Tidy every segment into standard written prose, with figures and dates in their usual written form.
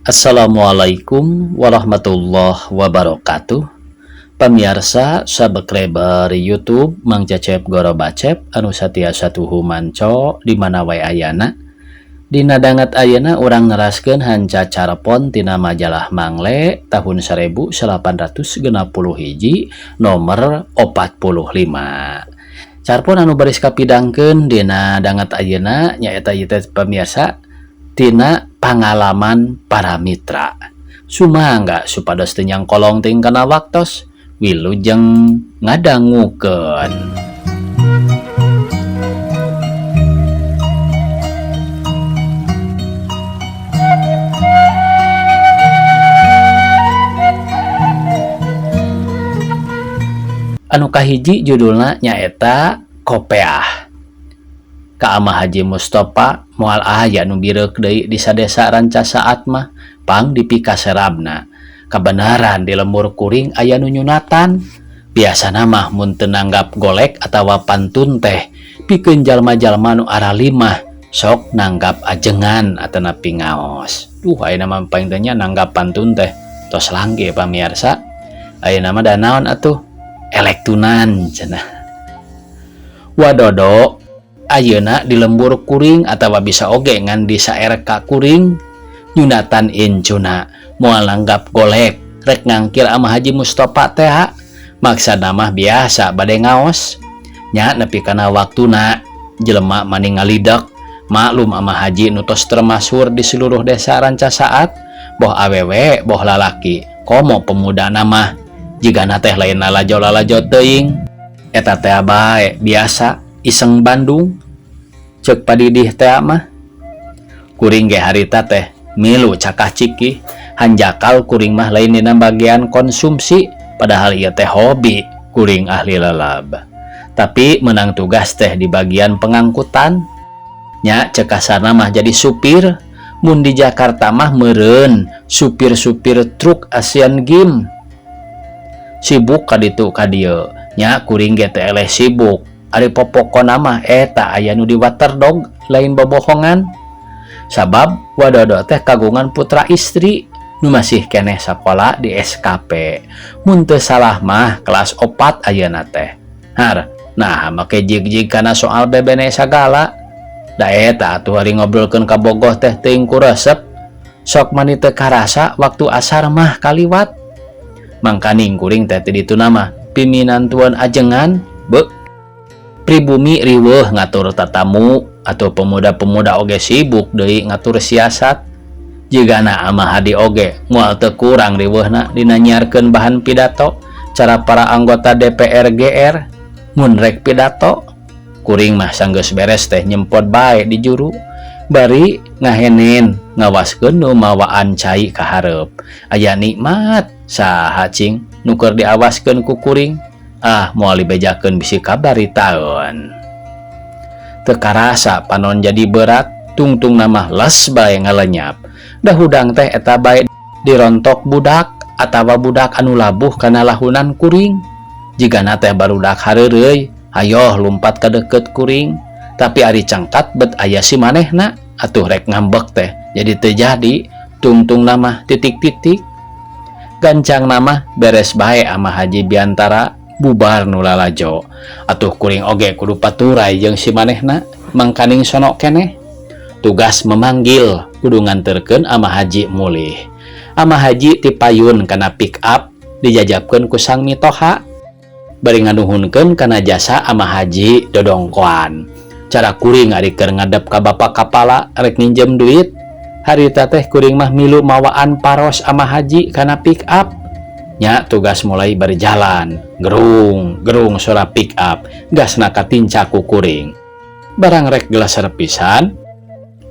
Assalamualaikum warahmatullahi wabarakatuh. Pamiarsa subscriber YouTube Mang Cecep Goro Bacep anu satiasa tuhu manco di mana wae ayana. Dina danget ayeuna urang neraskeun hanca carpon tina majalah Mangle tahun 1861 nomor 45. Carpon anu baris kapidangkeun dina danget ayeuna nyaeta ieu teh pamiarsa tina pangalaman para mitra. Sumangga supados teu nyangkolong teuing kana waktos, wilujeng ngadangukeun. Anu kahiji judulna nyaeta Kopeah. Ka Ama Haji Mustopa moal aya nu bireuk deui di sadesa Ranca Saat mah pang dipikaserabna. Kabenaran di lembur kuring aya nu nyunatan. Biasana mah mun teu nanggap golek atawa pantun teh pikeun jalma-jalma nu aralimah sok nanggap ajengan atanapi ngaos. Duh, ayeuna mah paling teh nya nanggap pantun teh tos langge pamiarsa. Ayeuna mah da naon atuh? Elektunan cenah. Wadodo ayeuna di lembur kuring atawa bisa oge ngan di saerka kuring nyunatan incuna moal nanggap golek rek ngangkil ama Haji Mustopa teh maksana mah biasa bade ngaos nya nepi kana waktuna jelema mani ngalidak maklum ama Haji nu tos termasyhur di seluruh desa Ranca Saat boh awewe boh lalaki komo pemuda mah jigana teh lain lalajo-lalajo teuing eta teh bae biasa iseng Bandung cek padidih teh mah kuring ge harita teh milu cakah cikih hanjakal kuring mah lain dina bagian konsumsi padahal ieu teh hobi kuring ahli lelab tapi menang tugas teh di bagian pengangkutan nya cek kasarna mah jadi supir mun di Jakarta mah meureun supir-supir truk Asian Games sibuk kaditu kadieu nya kuring ge teh eleh sibuk ari popokona mah eta aya nu di waterdog lain bobohongan sabab wadodo teh kagungan putra istri nu masih keneh sakola di SKP mun teu salah mah kelas 4 ayeuna teh har nah make jig-jig kana soal bebene sagala da eta atuh ari ngobrolkeun ka bogoh teh teuing ku resep sok mani teu karasa waktu asar mah kaliwat mangkaning kuring teh teu dituna mah piminantuan ajengan be pribumi riweuh ngatur tatamu atau pemuda-pemuda oge sibuk deui ngatur siasat jigana ama hadi oge moal teu kurang riweuhna dina nyiarkeun bahan pidato cara para anggota DPR GR mun rek pidato kuring mah sanggeus beres teh nyempot bae di juru bari ngahenin ngawaskeun nu mawaan cai ka hareup aya nikmat saha cing nu keur diawaskeun ku kuring ah moal dibejakeun bisi kabaritaeun teu karasa panon jadi berat tungtung mah les bae ngalenyap da hudang teh eta bae dirontok budak atawa budak anu labuh kana lahunan kuring jigana teh barudak hareureuy hayoh lumpat ka deukeut kuring tapi ari cangkat bet aya si manehna atuh rek ngambek teh jadi teu jadi tungtung mah titik-titik gancang nama beres bae ama Haji Biantara bubar nu lalajo atuh kuring oge kudu paturay jeung si manehna mangkaning sonok keneh tugas memanggil kudu nganterkeun ama Haji mulih ama Haji tipayun kana pick up dijajabkeun ku sang mitoha bari nganuhunkeun kana jasa ama Haji dodongkoan cara kuring ari keur ngadep ka bapak kapala rek minjem duit harita teh kuring mah milu mawaan paros ama Haji kana pick up nya tugas mulai berjalan gerung gerung suara pick up gasna katinca ku kuring barang rek gelaser pisan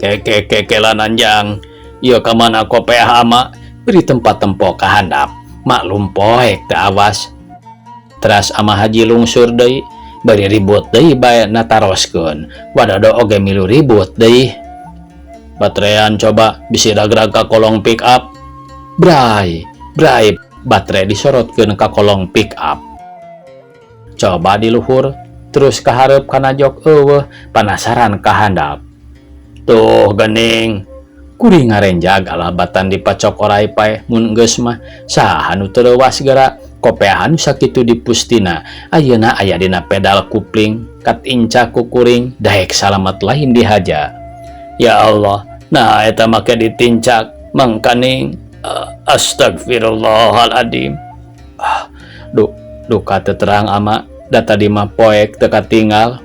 keke keke lananjang ieu ka mana kopeah ama beri tempat tempo ka handap maklum poek teu awas teras ama Haji lungsur deui bari ribut deui bae nataroskeun wadodo oge milu ribut deui baterean coba bisi ragrag ka kolong pick up bray bray baterai disorotkeun ka kolong pick up coba di luhur terus kaharep kana jok eueuh panasaran ka handap tuh gening Kuring ngarenjag alah batan dipacok oray paeh mun geus mah saha nu teu leuwas geura kopeah anu sakitu dipustina ayeuna aya dina pedal kupling katincak ku kuring daek salamet lain dihaja. Ya Allah, nah eta make ditincak mangkaning astagfirullahaladzim. Ah, duka teu terang ama da tadi mah poek teu katinggal.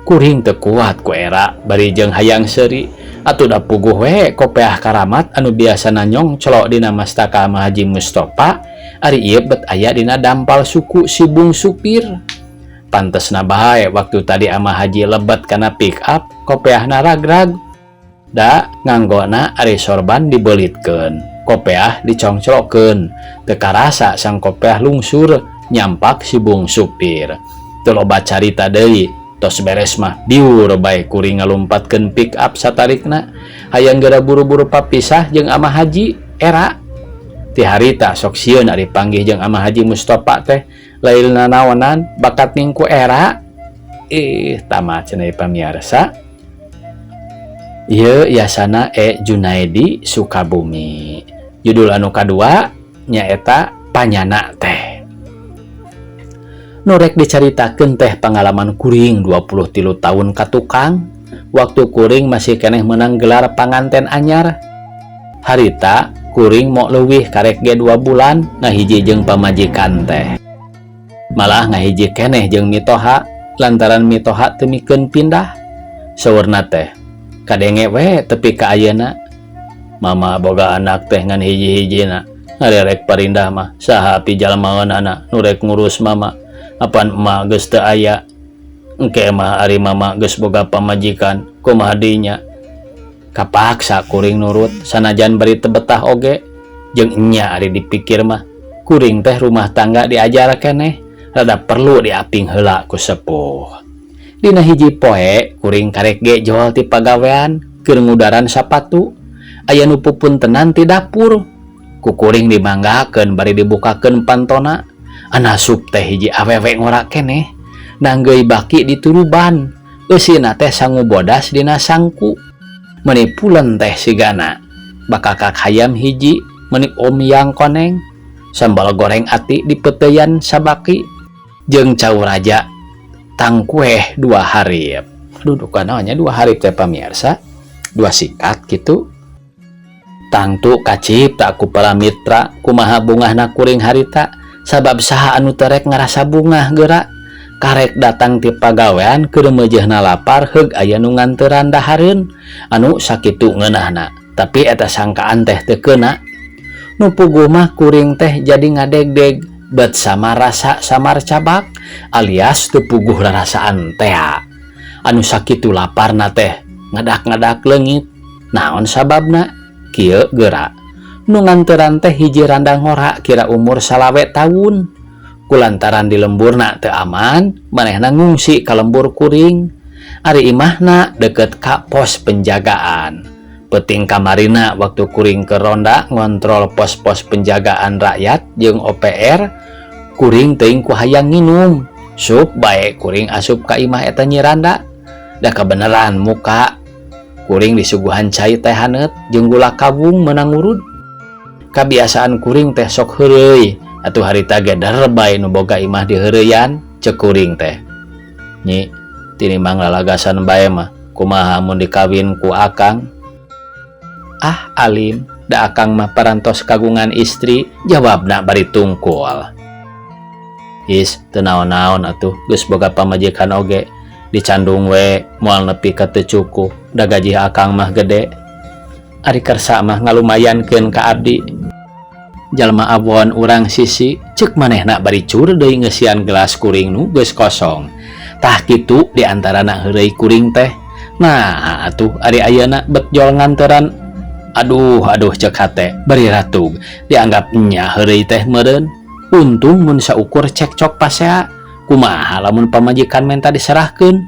Kuring teu kuat ku era bari jeung hayang seuri atuh da puguh we kopeah karamat anu biasana nyongclo dina mastaka ama Haji Mustopa ari ieu bet aya dina dampal suku si bung supir. Pantesna bae waktu tadi ama Haji lebet kana pick up kopeahna ragrag. Da nganggona ari sorban dibelitkeun, kopeah dicongclokeun, teu karasa sang kopeah lungsur nyampak si bung supir. Teu loba carita deui, tos beres mah biur bae kuring ngalumpatkeun pick up satarikna hayang geura buru-buru papisah jeung ama Haji era. Ti harita sok sieun ari panggih jeung ama Haji Mustopa teh lain nanaonan bakat ning ku era. Ih, tamat cenah pamiarsa. Ieu yasana E Junaidi Sukabumi. Judul anu kadua nyaeta Panyana teh. Nu rek dicaritakeun teh pangalaman kuring 23 tahun ka tukang waktu kuring masih keneh menang gelar panganten anyar. Harita kuring mau leuwih karek ge 2 bulan ngahiji jeung pamajikan teh. Malah ngahiji keneh jeung mitoha lantaran mitoha teu mikeun pindah. Saurna teh kadenge we tepi ka ayeuna. Mama boga anak teh ngan hiji-hijina ngarerek parindah mah saha pijalmaeunana nu rek ngurus mama. Apan emak geus teu aya. Engke mah ari mama geus boga pamajikan kumaha dinya. Kapaksa kuring nurut sanajan bari teu betah oge jeung enya ari dipikir mah kuring teh rumah tangga diajar keneh rada perlu diaping heula ku sepuh. Dina hiji poe kuring karek ge jol ti pagawean keur ngudaran sapatu aya nu pupuntenan ti dapur ku kuring dimanggakeun bari dibukakeun pantona. Anasup teh hiji awewe ngora keneh nanggeuy baki dituruban eusina teh sangu bodas dina sangku meuni pulen teh sigana bakakak hayam hiji meuni omyang koneng sambal goreng ati dipeuteuyan sabaki jeung cau raja tangkueh 2 harip. Aduh, duka naonnya 2 harip teh pamirsa, 2 sikat gitu. Tangtu kacipta ku para mitra kumaha bungahna kuring harita sabab saha anu terek ngarasa bungah geura karek datang ti pagawean keur meujeuhna lapar heug aya nu nganteran dahareun anu sakitu ngeunahna tapi eta sangkaan teh teu keuna. Nu puguh mah kuring teh jadi ngadegdeg bet sama rasa samar cabak alias teu puguh rarasaan tea anu sakitu laparna teh ngadak-ngadak leungit. Naon sababna? Kieu geura nu nganteran teh hiji randa ngora kira umur 25 tahun kulantaran di lemburna teu aman manehna ngungsi ka lembur kuring ari imahna deket ka pos penjagaan. Peuting kamarina waktu kuring ke ronda ngontrol pos-pos penjagaan rakyat jeung OPR kuring teuing ku hayang nginum sup bae kuring asup ka imah eta nyi randa da kabeneran muka kuring disuguhan cai teh haneut jeung gula kawung meunang ngurud. Kabiasaan kuring teh sok heureuy atuh harita ge bae nu boga imah diheureuyan ceuk kuring teh. Nyi tinimbang lalagasan bae mah kumaha mun dikawin ku akang? Ah alim da akang mah parantos kagungan istri jawabna bari tungkul. Is teu naon-naon atuh geus boga pamajikan oge dicandung we moal nepi ka teu cukup da gaji akang mah gede. Ari kersa mah ngalumayankeun ka abdi. Jalma awon urang sisi ceuk manehna bari cur deui ngeusian gelas kuring nu geus kosong. Tah kitu di antarana heureuy kuring teh. Nah atuh ari ayeuna bet jol nganteran. Aduh aduh ceuk hate bari ratug dianggap nya heureuy teh meureun. Untung mun saukur cekcok pasea kumaha lamun pamajikan menta diserahkeun.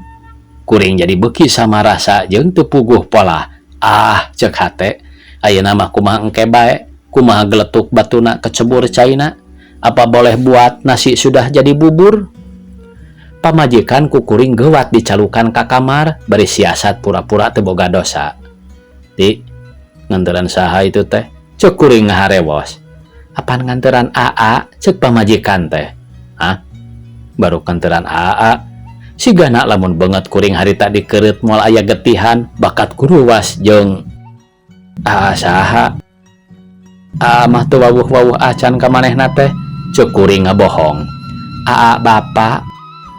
Kuring jadi beuki sama rasa jeung teu puguh pola. Ah ceuk hate ayeuna mah kumaha engke bae kumaha geletuk batuna kecebur caina apa boleh buat nasi sudah jadi bubur. Pamajikan ku kuring geuwat dicalukan ka kamar bari siasat pura-pura teu boga dosa. Ti Nganteran saha itu teh? Cek kuring ngaharewos. Apan nganteran AA, cek pamajikan teh. Hah? Baru nganteran AA. Sigana lamun beungeut kuring harita dikeureut moal aya getihan bakat kuruwas jeung AA saha. AA mah teu wawuh-wawuh acan ka manehna teh, cek kuring ngabohong. AA bapa.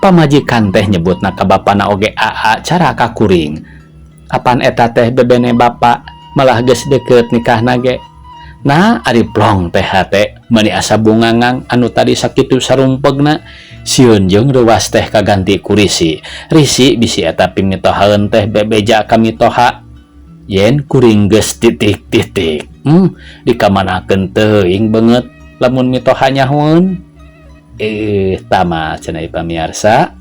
Pamajikan teh nyebutna ka bapana oge AA cara ka kuring. Apan eta teh bebene bapa, malah geus deukeut nikahna ge. Nah, ari plong teh hate meuni asa bungangang anu tadi sakitu sarumpegna sieun jeung reuwas teh kaganti ku risi. Risi bisi eta pimitohaeun teh bebeja ka mitoha yen kuring geus titik titik. Dikamanakeun teuing beungeut lamun mitoha nyahoeun. Tamat cenah pamiarsa.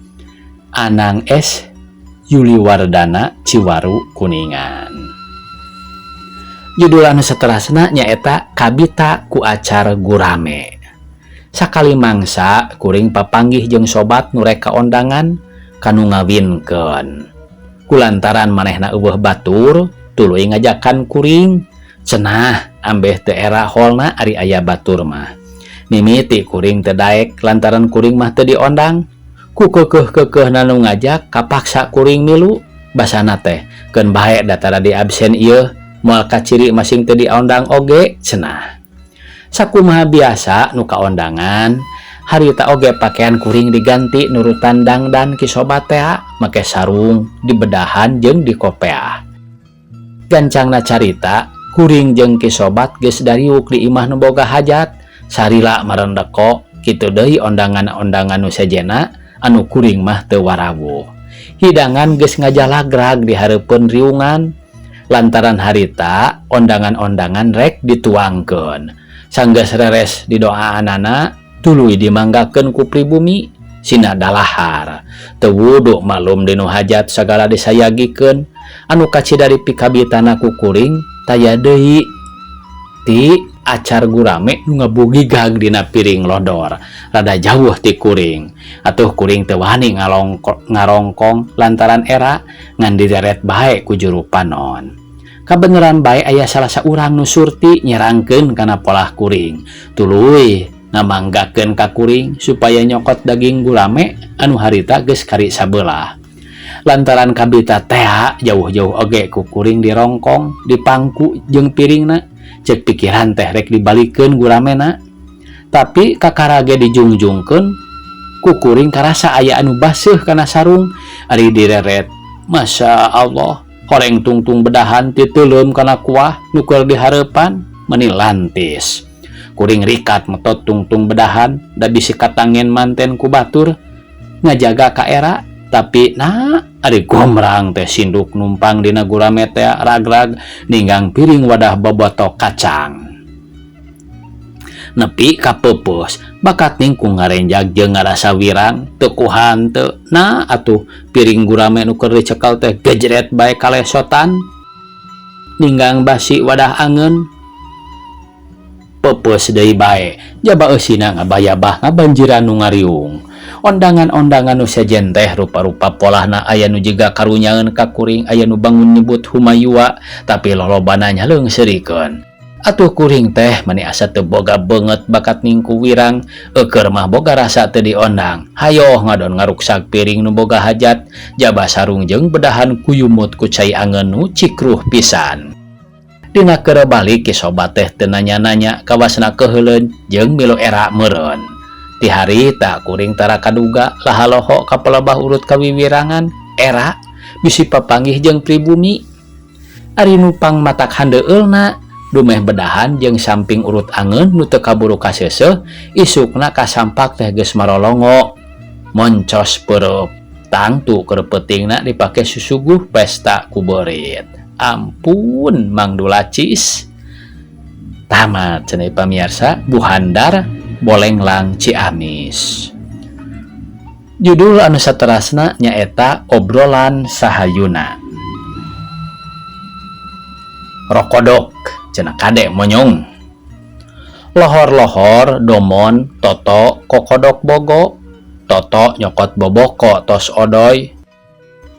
Anang S Yuliwardana, Ciwaru, Kuningan. Judul anu seterasna nyaeta Kabita ku Acar Gurame. Sakali mangsa kuring papanggih jeung sobat nu rek ka ondangan kanu ngawinkeun. Kulantaran manehna euweuh batur, tuluy ngajakan kuring. Cenah ambeh teu era holna ari aya batur mah. Mimiti kuring teu daek lantaran kuring mah teu diondang. Ku keukeuh-keukeuhna nu ngajak kapaksa kuring milu. Basana teh keun bae da tara di absen ieu moal kaciri masing teu diondang oge cenah. Sakumaha biasa nu kaondangan, harita oge pakaian kuring diganti nurutan dangdan ki sobat tea, make sarung, dibedahan jeung dikopeah. Gancangna carita, kuring jeung ki sobat geus dariuk di imah nu boga hajat, sarila marendeko, kitu deui ondangan-ondangan nu sejenna anu kuring mah teu warawuh. Hidangan geus ngajalagrag di hareupeun riungan, lantaran harita ondangan-ondangan rek dituangkeun. Sanggeus reres didoaanana, tuluy dimanggakeun ku pribumi sina dalahar. Teu wudu malum dinu hajat sagala disayagikeun, anu kacida dipikabitana ku kuring taya deui ti acar gurame nu ngabugigag dina piring lodor rada jauh ti kuring. Atuh kuring teu wani ngarongkong lantaran era ngan dideret bae ku juru panon. Kabeneran bae aya salah saurang nu surti nyerangkeun kana polah kuring, tuluy ngamanggakeun ka kuring supaya nyokot daging gurame anu harita geus kari sabelah. Lantaran kabita tea jauh-jauh oge ku kuring dirongkong dipangku jeung piringna, cek pikiran teh rek dibalikeun guramena, tapi kakarage dijungjungkeun ku kuring karasa aya anu baseuh kana sarung. Ari direret, Masya Allah, horeng tungtung bedahan titeuleum kana kuah nu keur dihareupan meuni lantis. Kuring rikat metot tungtung bedahan da bisi katangen manten ku batur ngajaga ka era, tapi nah ari gomrang teh sinduk numpang dina gurame teh ragrag ninggang piring wadah boboto kacang nepi ka peupeus bakat ningkung ngarenjag jeung ngarasa wirang teu kuhan teu. Nah, atuh piring gurame nu keur dicekel teh gejret bae kalesotan ninggang basi wadah angeun peupeus deui bae jaba eusina ngabayabah ngabanjiran nu ngariung. Ondangan-ondangan nu sejen teh rupa-rupa polahna, aya nu jiga karunyaeun ka kuring, aya nu bangun nyebut humayua, tapi lolobana nyaleungseurikeun. Atuh kuring teh mani asa teu boga beungeut bakat ningku wirang, eueur mah boga rasa teu diondang. Hayoh ngadon ngaruksak piring nu boga hajat, jaba sarung jeung bedahan kuyumut ku cai angeun nu cikruh pisan. Dina keur balik ki sobat teh teu nanya-nanya, kawasna keuheuleun jeung milu era meureun. Ti harita kuring tara kaduga laha loho ka pelebah urut kawiwirangan era bisi papanggih jeung pribumi. Ari nu pangmatak handeueulna dumeh bedahan jeung samping urut angeun nu teu kaburu kaseuseuh, isukna kasampak teh geus marolongo moncos peureub. Tangtu keur peutingna dipake susuguh pesta ku beurit. Ampun Mang Dulacis. Tamat cenah pamiarsa. Buhandar, Bolenglang, Ciamis. Judul anu saterasna nyaeta Obrolan Sahayuna. Rokodok cenah kade monyong. Lohor-lohor domon toto kokodok bogo. Toto nyokot boboko tos odoy.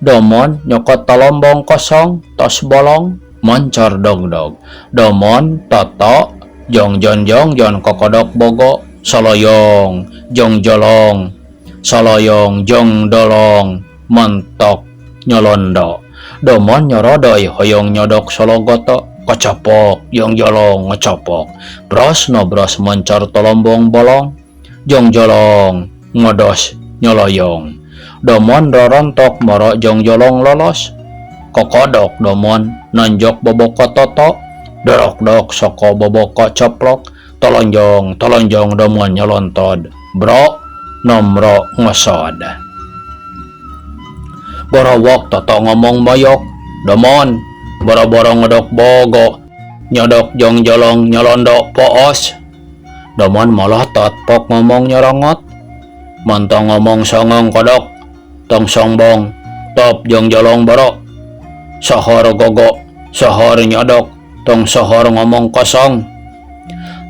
Domon nyokot tolombong kosong tos bolong. Moncor dogdog Domon Toto Jong Jonjong Jon Kokodok Bogo Soloyong Jong Jolong Soloyong Jong Dolong Montok Nyolondo Domon nyorodoy hoyong nyodok sologoto kocopok jong jolong ngecopok bros nobros moncor tolombong bolong jong jolong ngodos nyoloyong Domon rorontok moro jong jolong lolos kokodok Domon nonjok boboko toto dorok dok soko boboko coplok tolonjong tolonjong Domon nyolontod bro nomro ngosod Borowok Toto ngomong moyok Domon boro-boro ngedok bogo nyodok jong jolong nyolondok poos Domon molotot pok ngomong nyorongot montong ngomong songong kodok tong songbong top jong jolong borok sohor gogo sohor nyodok tong sohor ngomong kosong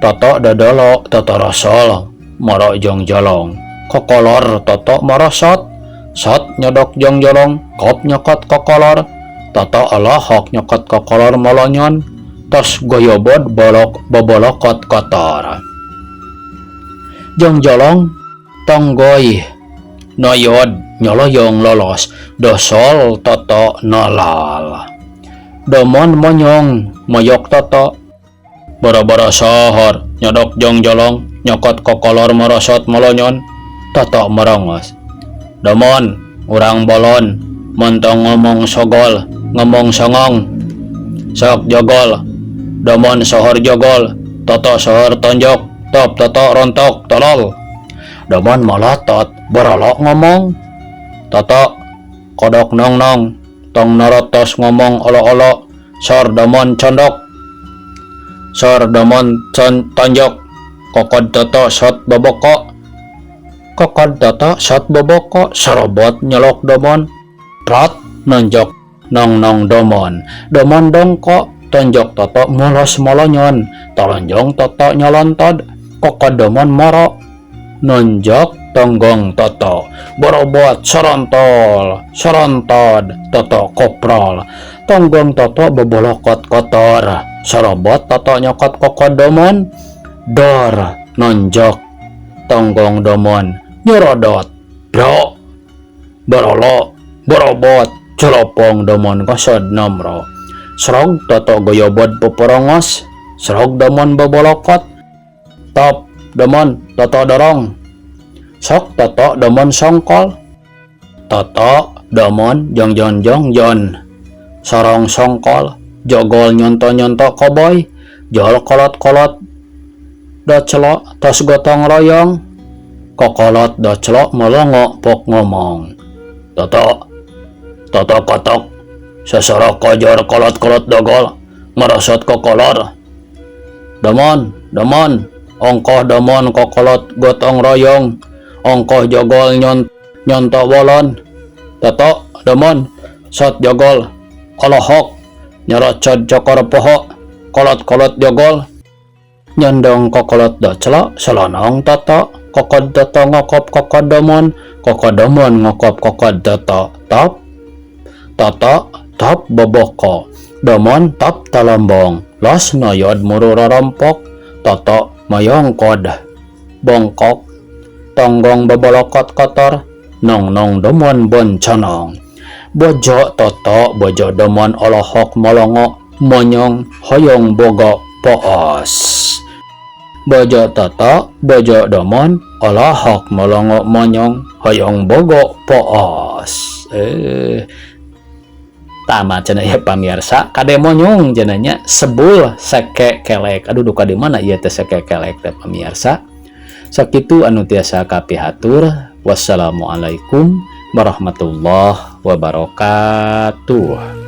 Toto dodolo Toto rosol moro jong jolong kokolor Toto morosot sot nyodok jong jolong kop nyokot kokolor Toto olohok nyokot kokolor molonyon tos goyobod bolok bobolokot kotor jong jolong tonggoy noyod nyoloyong lolos dosol Toto nolal Domon monyong moyok Toto boro-boro sohor nyodok jong jolong nyokot kokolor morosot molonyon Toto merongos Domon urang bolon montong ngomong sogol ngomong songong sok jogol Domon sohor jogol Toto sohor tonjok top Toto rontok tolol Domon molotot borolok ngomong Toto kodok nong nong tong norotos ngomong olo-olo sor Domon condok sor Domon tonjok kokod Toto sot boboko kokod Toto sot boboko sorobot nyelok Domon prot nonjok nong nong Domon Domon dongkok tonjok Toto molos molonyon tolonjong Toto nyolontod kokod Domon moro nonjok tonggong Toto borobot sorontol sorontod Toto koprol tonggong Toto bobolokot kotor sorobot Toto nyokot kokod Domon dor nonjok tonggong Domon nyorodot bro borolo borobot colopong Domon kosod nomro serog Toto goyobod poporongos serog Domon bobolokot top Domon Toto dorong sok Toto Domon songkol Toto Domon jong jong jong jon sorong songkol jogol nyonto nyonto koboy jol kolot kolot docelok tos gotong royong kokolot docelok melongo pok ngomong Toto Toto kotok sesorok kojor kolot kolot dogol merosot kokolor Domon Domon ongkoh Domon kokolot gotong royong ongkoh jogol nyonto wolon Toto Domon sot jogol olohok nyorocod cokor pohok kolot-kolot jogol nyondong kokolot docelok selonong Toto kokod Toto ngokop kokod Domon kokod Domon ngokop kokod Toto top Toto top boboko Domon top talombong los noyod muru rorompok Toto moyongkod bongkok tonggong bobolokot kotor nong nong Domon bonconong bojo Toto bojo Domon olohok molongo monyong hoyong bogo poos bojo Toto bojo Domon olohok molongo monyong hoyong bogo poos. Tamat cenah ya, pamirsa. Kade monyong cenah nya, sebul seke kelek. Aduh, duka di mana ieu teh seke kelek teh, pamirsa? Sakitu anu tiasa kapihatur. Wassalamualaikum warahmatullahi wabarakatuh.